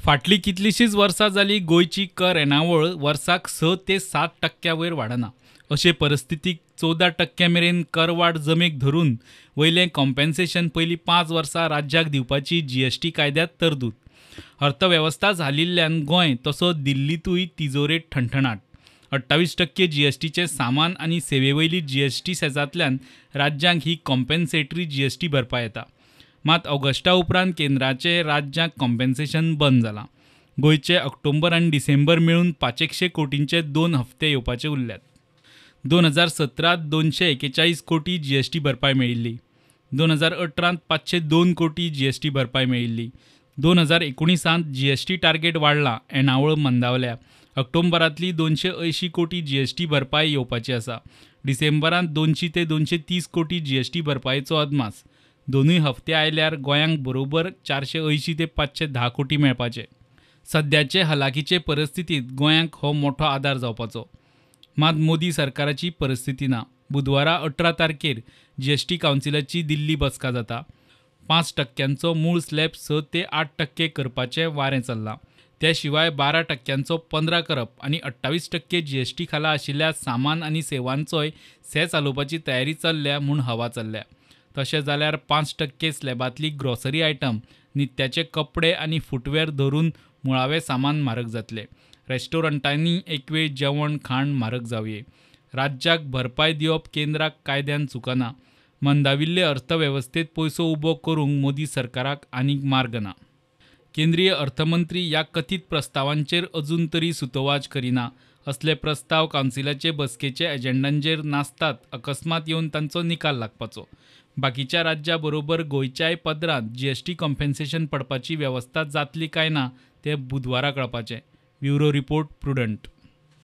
फाटलीं कितलींशींच वर्सां जालीं गोंयची कर येणावळ वर्साक 6 ते 7% वयर वाडना. अशे परिस्थितीक 14% मेरेन करवाड जमेक धरून वयलें कॉम्पेन्सेशन पयलीं 5 वर्सां राज्याक दिवपाची जीएसटी कायद्यांत तरतूद. अर्थवेवस्था हालिल्ल्यान गोंय तसो दिल्लींतूय तिजोरेंत ठणठणाट. 28% जीएसटीचें सामान आनी सेवे वयली जीएसटी सेजांतल्यान राज्यांक ही कॉम्पेन्सेटरी जीएसटी भरपाय येता. मात ऑगस्टा उपरांत केंद्राचें राज्यांक कॉम्पेन्सेशन बंद जालां. गोंयचे ऑक्टोबर आनी डिसेंबर मेळून 500 कोटींचे 2 हप्ते येवपाचे उरल्यात. 2017 241 कोटी जीएसटी भरपाय मेळिल्ली. 2018 502 कोटी जीएसटी भरपाय मेळिल्ली. 2019 जीएसटी टार्गेट वाडला, येणावळ मंदावल्या. ऑक्टोबरांतली 280 कोटी जीएसटी भरपाय येवपाची आसा. डिसेंबरांत 200 ते 230 कोटी जीएसटी भरपायेचो अदमास. दोनूय हप्ते आयल्यार गोंयांक बरोबर 480 ते 510 कोटी मेळपाचे. सद्याचे हलाखीचे परिस्थितींत गोंयांक हो मोठो आदार जावपाचो. मात मोदी सरकाराची परिस्थिती ना. बुधवारा 18 तारखेर जीएसटी कावन्सिलाची दिल्ली बसका जाता. 5% मूळ स्लॅब 6 ते 8% करपाचें वारें चल्लां. त्या शिवाय 12% 15 करप आनी 28% जीएसटी खाला आशिल्ल्या सामान आनी सेवांचोय सेस चालोवपाची तयारी चल्ल्या म्हूण हवा चल्ल्या. तशें जाल्यार 5% स्लॅबांतली ग्रॉसरी आयटम, नित्याचे कपडे आनी फुटवेअर धरून मुळावें सामान म्हारग जातलें. रेस्टॉरंटांनी एकवेळ जेवण खाण म्हारग जावये. राज्याक भरपाय दिवप केंद्राक कायद्यान चुकना. मंदाविल्ले अर्थवेवस्थेंत पयसो उबो करूंक मोदी सरकाराक आनीक मार्ग ना. केंद्रीय अर्थमंत्री ह्या कथीत प्रस्तावांचेर अजून तरी सुतोवाच करिना. असले प्रस्ताव कावन्सिलाचे बसकेचे एजेंडांचेर नासतात, अकस्मात येवन तांचो निकाल लागपाचो. बाकीच्या राज्यां बरोबर गोंयच्याय पदरांत जीएसटी कॉम्पेन्सेशन पडपाची वेवस्था जातली काय ना तें बुधवारा कळपाचें. Bureau report, Prudent.